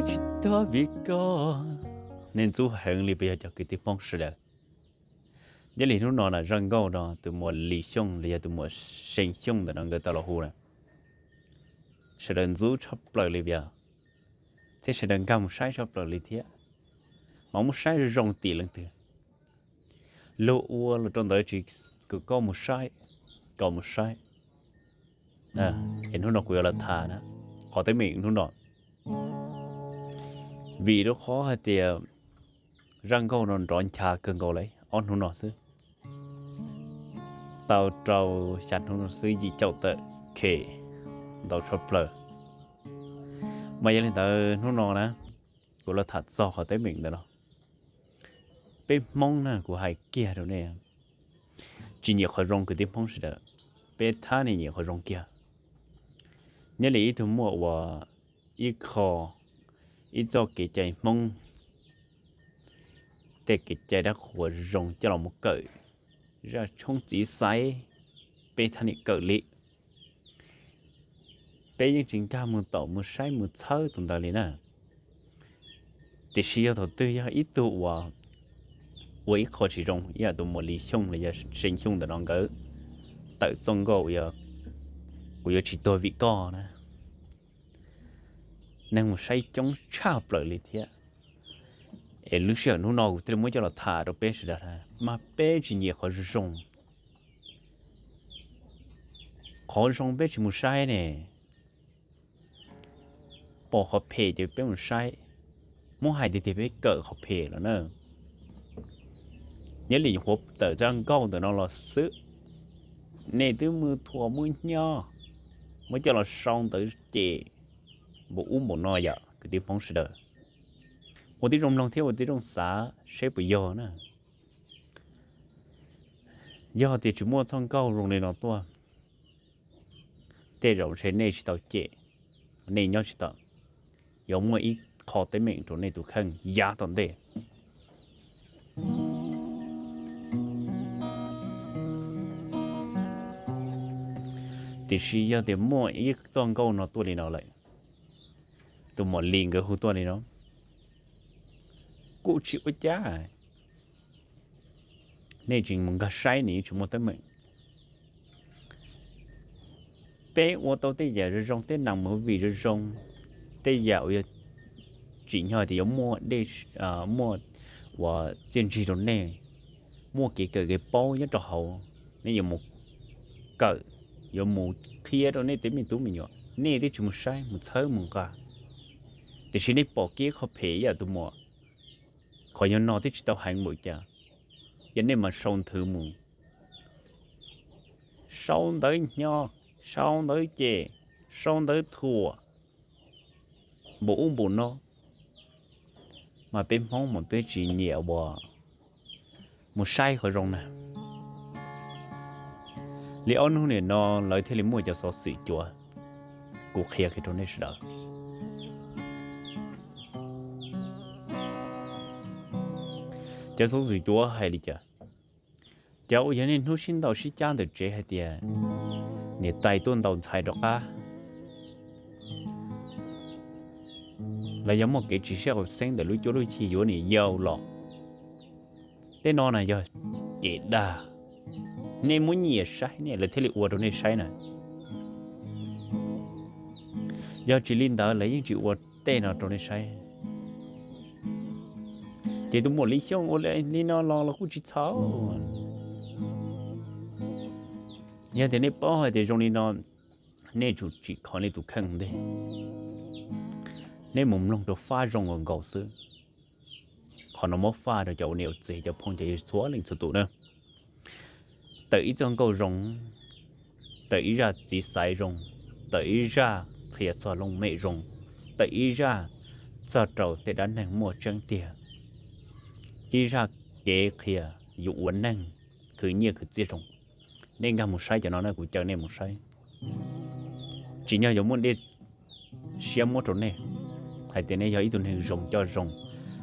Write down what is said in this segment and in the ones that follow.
Tsis tuag vim koj. Nej ntxub heev li puas yog cov kwv tij Hmoob sawv daws? Nyob li hnub no na zaj nkauj no tus muam Lis Xyooj los yog tus muam See Xyooj ntawm no nkawd tau los hu na, sawv daws ntxub tshaj plaws li vim, thiab sawv daws nkag mus saib tshaj plaws li thiab. Mas muab saib zoo zoo tim leej twg, luag ua los rau ntawd tsis kom koj mus saib, kom mus saib. Es hnub no kuv yuav los tham na, qhov teeb meem hnub no, vim rau qhov hais tias zaj nkauj no nrov ncha kawg nkaus li ob hnub no xwb, tau rau xya hnub no xwb yim caum tawm khe ntau tshaj plaws. Mas yog li ntawd hnub no na, kuv los tham txog qhov teeb meem ntawm no. Peb Hmoob na kuv hais kiag rau nej, tsis nyiam qhov zoo kwv tij Hmoob sawv daws, peb thab nej nyiam qhov zoo kiag. Nyob li ib tug muaj ua ib qho, ib txoj kev cai Hmoob, tej kev cai dab qhuas zoo coj los mus kawm, zaj tshoob txiv xaiv, peb thab niam kawm li. Peb yeej tsis nkag mus tom mus saib mus txhawb tus ntawd li na. Tiam sis yog thaum twg yog ib tug uas ua ib qho tsis zoo ib yam tus muam Lis Xyooj los yog See Xyooj ntawm no nkawd tawm txoj nkauj kuv yuav tsis tuag vim koj na, neeg mus saib coob tshaj plaws li thiab. Es lub sij hawm hnub no kuv thiaj li muab coj los tham rau peb sawv daws, mas peb tsis nyiam qhov zoo. Qhov zoo peb tsis mus saib ne, pom qhov phem ces peb mus saib, muab hais tiag tiag peb kawm qhov phem los na. Nyob li nyuam qhuav tawm zaj nkauj ntawm no los xwb, nej twb muaj thuam muaj hnyo, muab coj los sau ntawv cem npaum ub npaum no yom kwv tij Hmoob sawv daws. Ua tib zoo mloog thiab ua tib zoo xav seb puas yog na. Yog tias tsis muaj txoj nkauj zoo li no tuaj, tej zaum ntshe nej tsis tau cem, nej nyob tsis tau, yuav muaj ib qho teeb meem rau nej tus kheej yav tom ntej. Tiam sis yog tias muaj ib txoj nkauj no tuaj li no lawm, tus muam Lis nkawd hu tuaj li no, kuj tsis ua cas, nej tsis mus nkag saib nws yeej tsis muaj teeb meem. Peb ua tau tej yam zoo zoo, tej nas movie zoo zoo, tej yam uas yog tsim nyog tias yuav muaj dej, muaj uas txiaj ntsig rau nej, muaj kev kawm kev paub nyob rau hauv, nej yuav mus kawm, yuav mus qhia rau nej tej me tub me nyuam, nej twb tsis mus saib mus txhawb mus nqa. Tiam sis nej pom kiag qhov phem ib yam tus muam, qhov yog no twb tsis tau heev npaum cas, ces nej mas sau nthwv mus, sau ntawv hnyo, sau ntawv cem, sau ntawv thuam npaum ub npaum no, mas peb Hmoob mas peb tsis nyiam uas mus saib qhov zoo na. Li ob hnub nim no lawv thiaj li muaj cov xov xwm cuav, kuv qhia kiag rau nej sawv daws. Cov xov xwm cuav hais li cas? Cov uas yog niaj hnub sib ntaus sib cab ntawm tsev hais tias niam tais tuaj ntaus ntxhais rov qab, los yog muaj kev tsis sib haum xeeb ntawm lub cuab lub yig yuav niam yau los, tej no na yog kev dag. Nej muab nyiam saib ne lawv thiaj li ua rau nej saib na. Yog tsis li ntawd lawv yeej tsis ua tej no rau nej saib. Ces tus muam Lis Xyooj ua li no los los kuj tsis txhaum. Yog tias nej paub hais tias zoo li no, nej tsum tsim kho nej tus kheej ntej, nej mus mloog rau fab zoo nkaus nkaus xwb. Qhov no muab faj rau cov ua niam ua txiv, cov phooj cov ywg txhua leej txhua tus na. Tawm ib txoj nkauj zoo, tawm ib zaj txiv xaiv zoo, tawm ib zaj qhia txog looj mem zoo, tawm ib zaj txog rau tej dab neeg muaj tseeb tiag, ib zaj kev qhia yus ua neeg khwv nyiaj khwv txiaj zoo. Nej nkag mus saib cov no na, kuv caw nej mus saib. Tsim nyog yuav muaj dej siab muab rau nej hais tias nej yog ib tug neeg zoo coj zoo,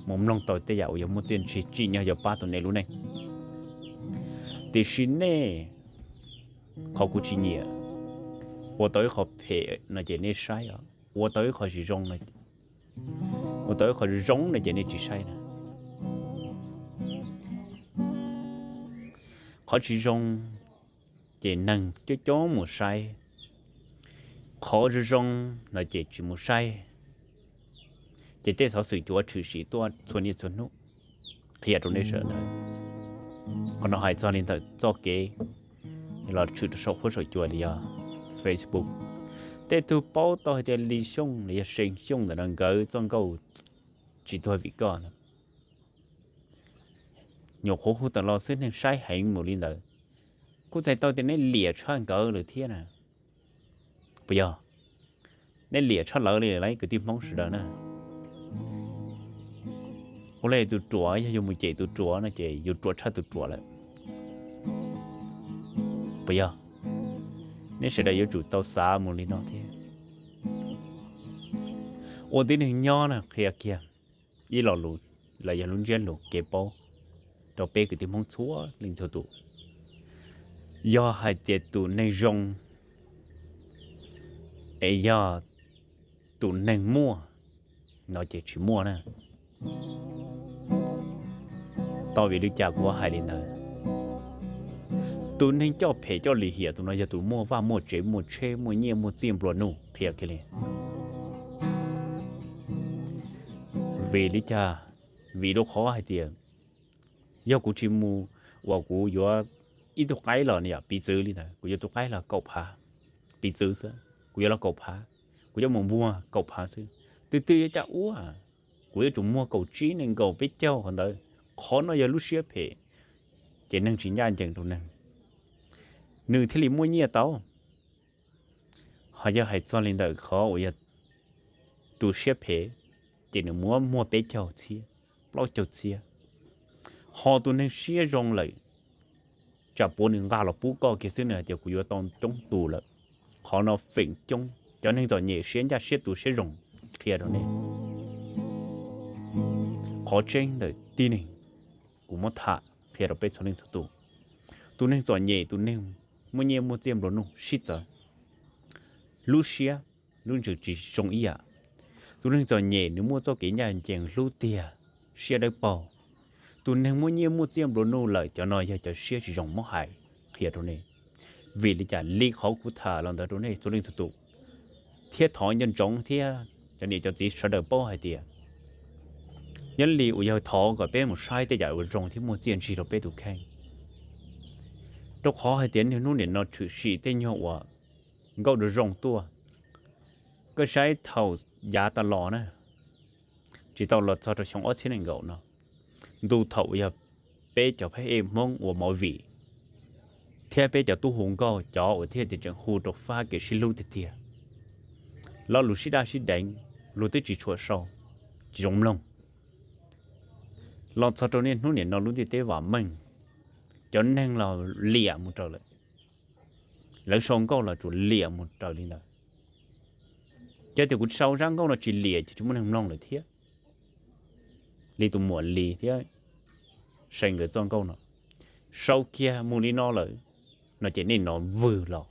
mus mloog tau tej yam uas yog muaj txiaj ntsig tsim nyog yuav pab tau nej lub neej. Tiam sis nej, qhov kuv tsis nyiam, ua tau ib qho phem no ces nej saib os, ua tau ib qho tsis zoo no Ua tau ib qho zoo no ces nej tsis saib na. Qhov tsis zoo ces neeg coob coob mus saib, qhov zoo zoo no ces tsis mus saib. Ces tej xov xwm cuav tshwm sim tuaj txhua niaj txhua hnub qhia rau nej sawv daws. Qhov no hais txog li ntawm txoj kev los tshwm rau saum huab saum cua li yog Facebook. Tej tug paub tau hais tias Lis Xyooj los yog See Xyooj ntawm no nkawd txoj nkauj tsis tuag vim koj no, nyuam qhuav hu tawm los xwb neeg saib heev mus li ntawd, kuj txhais tau tias nej liam tshaj nkawd lawm thiab na. Puas yog? Nej liam tshaj lawv li lauj kwv tij Hmoob sawv daws na. Ua li tus ruam yog yus mus cem tus ruam no ces yus ruam tshaj tus ruam lawm. Puas yog? Nej sawv daws yuav tsum tau xav mus li no thiab. Ua tib neeg nyob na qhia kiag ib lo lus los yog lub ntsiab lus kev paub rau peb kwv tij Hmoob txhua leej txhua tus. Yog hais tias tus neeg zoo es yog tus neeg muaj no ces tsis muaj na. Tau vim li cas kuv hais li ntawd? Tus neeg coj phem coj lim hiam tus no yog tus muaj vaj muaj tsev muaj tsheb muaj nyiaj muaj txiaj nplua nuj qhia kiag li. Vim li cas? Vim rau qhov hais tias yog kuv tsis mus uas kuv yuav ib tug qaib los no yom, piv txwv li ntawd, kuv yuav tus qaib los kaum phav, piv txwv xwb, kuv yuav los kaum phav, kuv yuav mus muag kaum phav xwb, twg twg yuav caj ua, kuv yuav tsum muag kaum tsib nees nkaum peb caug qhov ntawd. Qhov no yog lub siab phem, ces neeg tsis ncaj ncees rau neeg, nws thiaj li muaj nyiaj tau. Ho yog hais txog li ntawm qhov uas yog tus siab phem, ces nws muab muag peb caug txhiab, plaub caug txhiab. Ho tus neeg siab zoo lawm, tsam puav nws nqa los pub koj kiag xwb nws hais tias kuv yuav tau coob tus lawm. Qhov no feem coob cov neeg txom nyem siab ncaj siab tus siab zoo qhia rau nej. Qhov tseeb ntawm tib neeg, kuv muab tham qhia rau peb txhua leej txhua tus, tus neeg txom nyem tus neeg muaj nyiaj muaj txiaj nplua nuj sib txawv, lub siab lub ntsws tsis zoo ib yam. Tus neeg txom nyem nws muaj txoj kev ncaj ncees hlub tiag, siab dawb paug. Tus neeg muaj nyiaj muaj txiaj nplua nuj lawm cov no yog cov siab tsis zoo muab hais qhia rau nej. Vim li cas? Li qhov kuv tham los ntawd rau nej txhua leej txhua tus, thiab thov nco ntsoov thiab cov niam cov txiv sawv daws paub hais tias nyob li uas yog thov kom peb mus saib tej yam uas zoo thiab muaj txiaj ntsig rau peb tus kheej. Rau qhov hais tias niaj hnub nim no tshwm sim tej nyuag uas nkauj zoo zoo tuaj, koj saib thaum yav tas los na, tsis tau los txog rau xyoo ob txhiab nees nkaum no, ntu thaum uas yog peb cov phab ej Hmoob ua movie thiab peb cov tub hu nkauj cov uas thiaj tias tseem hu rau fab kev sib hlub tiag tiag, lo lus sib daj sib deev, luag twb tsis tshua sau, tsis zoo mloog. Los txog rau niaj hnub nim no lub ntiaj teb vam meej, cov neeg los liam mus raws lawm, lawv sau nkauj los tsuas liam mus raws li ntawd. Ces tias kuv sau zaj nkauj no tsis liam ces tsis muaj neeg mloog lawm thiab. Li tus muam Lis thiab See nkawd txoj nkauj no, sau kiag mus li no lawm no ces nej nov vwg los.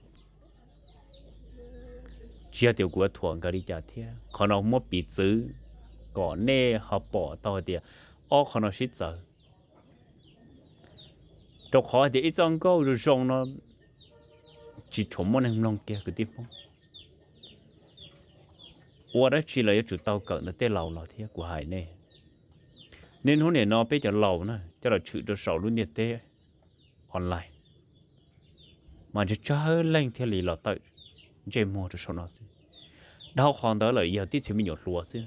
Tsis yog tias kuv yuav thuam nkawd li cas thiab, qhov no muab piv txwv kom nej ho pom tau hais tias ob qhov no sib txawv. Rau qhov hais tias ib txoj nkauj zoo zoo no tsis tshua muaj neeg mloog kiag kwv tij Hmoob. Ua dab tsi los yuav tsum tau kawm ntawm tej laus los thiab kuv hais nej. Niaj hnub nim no peb cov laus na coj los tshwm rau saum lub ntiaj teb online, mas tsawg tsawg leej thiaj li los tawm ntsej muag rau saum no xwb. Dhau qhov ntawd lawm yog tib txhia me nyuam hluas xwb,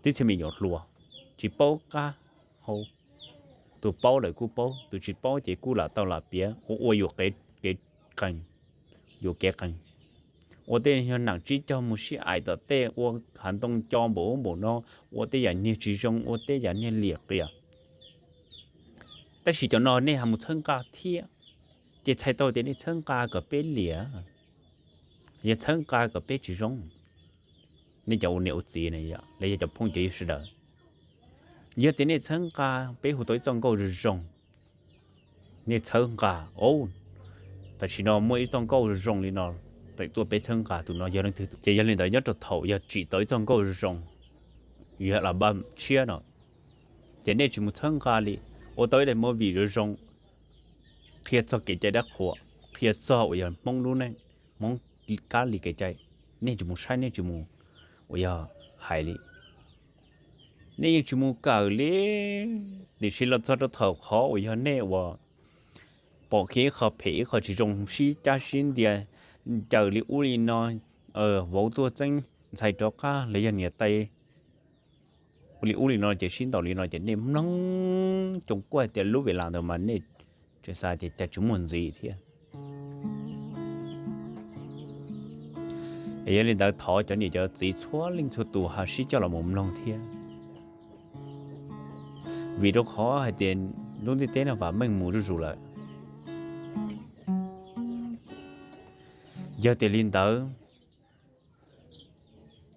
tib txhia me nyuam hluas tsis paub qab hau, tus paub lawm kuj paub, tus tsis paub ces kuj lam tau lam piav ua ua yuam kev qees, yuam kev qees, ua tej nyuag nam tsib caug mus sib aim tom tej, ua hav ntoo co npaum ub npaum no, ua tej yam niag tsis zoo, ua tej yam niag liam qias. Tab sis cov no nej ho mus txhawb nqa thiab, ces txhais tau tias nej txhawb nqa kom peb liam, yog txhawb nqa kom peb tsis zoo. Nej cov ua niam ua txiv na, los yog cov phooj cov ywg sawv daws, yog tias nej txhawb nqa peb hu tau ib txoj nkauj zoo zoo, nej txhawb nqa, o, tam sim no muaj ib txoj nkauj zoo zoo li no, tawm tuaj peb txhawb nqa tus no yog leej twg, ces yog li ntawd nyob rau thaum yog tsim tau ib txoj nkauj zoo zoo, yog album tshiab no, ces nej tsis mus txhawb nqa li, ua tau ib daim movie zoo zoo, qhia txog kev cai dab qhuas, qhia txog uas yog Hmoob lub neej, Hmoob kab li kev cai, nej tsis mus saib, nej tsis mus uas yog hais li, nej yeej tsis mus kawm li. Tiam sis los txog rau thaum qhov uas yog nej uas pom kiag ib qho phem ib qho tsis zoo sib cab sib ntias, ncaws li ub li no, vauv tuaj txeeb ntxhais rov qab los yog niam tais ua li ub li no ces sib ntaus li no ces nej mloog coom kuaj tias lub vim las ntawd mas nej tseem xav tias cas tsis muaj ntxiv thiab. Es yog li ntawd thov cov niam cov txiv txhua leej txhua tus ho sib coj los mus mloog thiab, vim rau qhov hais tias lub ntiaj teb no vam meej mus zuj zus lawm. Yog tias li ntawd,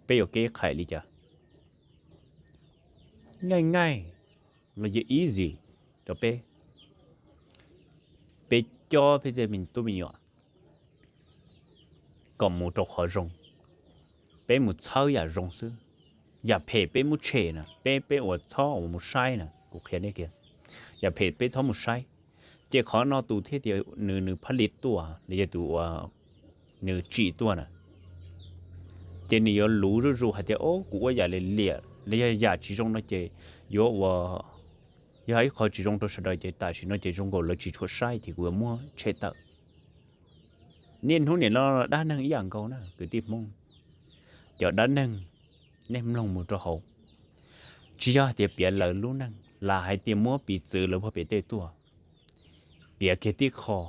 peb yuav kev qhais li cas? Ngaij ngaij los yog easy rau peb, peb coj peb tej me tub me nyuam kom mus rau qhov zoo, peb mus txhawb yam zoo xwb. Yam phem peb muab tshem na, peb peb ua txhob ua mus saib na, kuv qhia nej kiag, yam phem peb txhob mus saib. Ces qhov no tus thiaj tias nws nws phab li tuaj los yog tus uas nws tsim tuaj na, ces nws yuav luv zuj zus hais tias o kuv ua yam li liam los yog yam tsis zoo no ces yuav ua, yog ib qho tsis zoo rau sawv daws ces tam sim no ces zoo nkaus lawv tsis tshua saib ces kuv yuav muab tshem tawm. Niaj hnub nim no dab neeg ib yam nkaus na kwv tij Hmoob, cov dab neeg, nej mloog mus rau hauv, tsis yog hais tias piav lawv lub neej los hais tias muab piv txwv lawv pog piav tej tuaj, piav kiag tib qho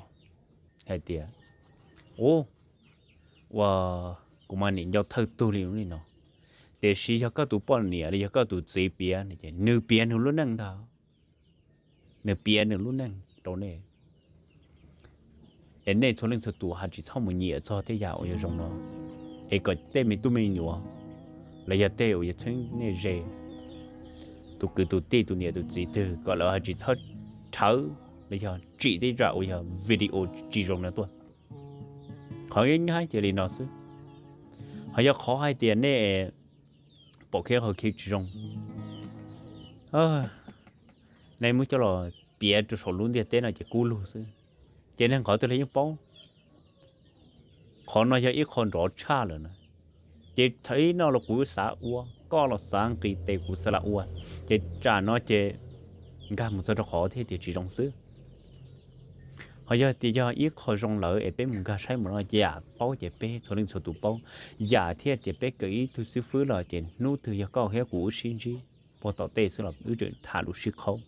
hais tias u ua kuv mas nim nco thawj tug li li no, tiam sis yog koj tus poj niam los yog koj tus txiv piav, nws piav nws lub neej ntag, nws piav nws lub neej rau nej. Es nej txhua leej txhua tus ho tsis txhob mus nyiam txog tej yam uas yog zoo no, es kom tej me tub me nyuam los yog tej uas yog txheeb nej ze, tus kwv tus tij tus niam tus txiv twg kom lawv ho tsis txhob rhawv los yog tsim tej zam uas yog video tsis zoo no tuaj. Qhov nyab cia li no xwb. Ho yog qhov hais tias nej pom kiag qhov khi tsis zoo, nej muab coj los piav rau saum lub ntiaj teb no ces kub lug xwb, ces neeg qhov twg los yeej paub. Qhov no yog ib qho nrov tshaj lawm na, ces thaum ib no los kuv xav ua, koj los xav nqis tes kuv xav lam ua, ces tsam no ces nkag mus txog rau qhov thiaj tias tsis zoo xwb. Ho yog tias yog ib qho zoo lawm es peb mus nkag saib mus no yam paub ces peb txhua leej txhua tus paub, yam thiaj tias peb kawm ib tug xib fwb los ces hnub twg yog koj thiab kuv wb sib ntsib puag tom tej xwb los wb tseem tham lus sib qhaub,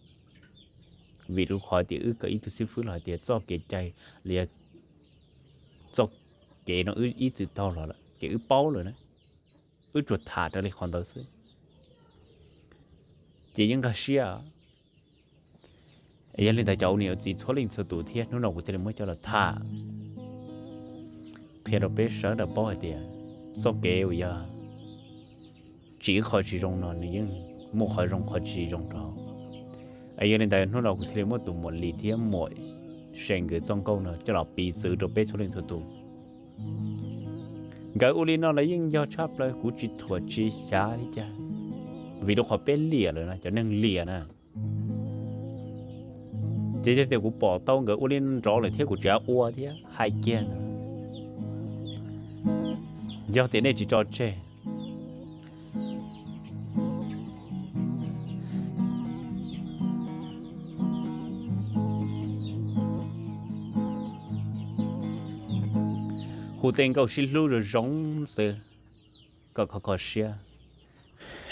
vim rau qhov tias wb kawm ib tug xib fwb los hais tias txoj kev cai los yog txoj kev no wb ib txwm taug los lawm ces wb paub lawm na, wb tsuas tham raws li qhov ntawd xwb, ces yeej nkag siab. Yog li ntawd cov ua niam ua txiv txhua leej txhua tus thiab hnub no kuv thiaj li muab coj los tham qhia rau peb sawv daws paub hais tias txoj kev uas yog tsim ib qho tsis zoo no nws yeej muaj qhov zoo qhov tsis zoo rau. Yog li ntawd hnub no kuv thiaj li muab tus muam Lis thiab muam Seem nkawd txoj nkauj no coj los piv txwv rau peb txhua leej txhua tus. Nkawd ua li no lawv yeej yog tshaj plaws, kuv tsis thuam tsis xyav li cas, vim rau qhov peb liam lawm na, cov neeg liam na. Ces yog tias kuv pom tau nkawd ua li nrov lawm thiab kuv tseem ua thiab hais kiag ntawd, yog tias nej tsis tso tseg, hu tej nkauj sib hlub zoo zoo xwb, kom kho kho siab.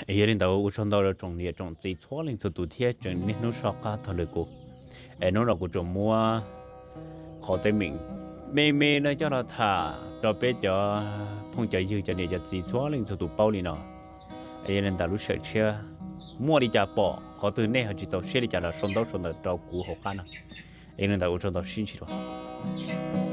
Yog li ntawd ua tsaug ntau rau tsoom niam tsoom txiv txhua leej txhua tus thiab tseem niaj hnub soj qab taug lw kuv. Es hnub no kuv tsuas muab qhov teeb meem me me no coj los tham rau peb cov phooj cov ywg cov niam cov txiv txhua leej txhua tus paub li no. Yog li ntawd lub sij hawm tshiab muaj li cas pom qhov twg nej ho tsis txaus siab li cas los sau ntaub sau ntawv rau kuv hauv qab no. Yog li ntawd ua tsaug ntau, sib ntsib dua.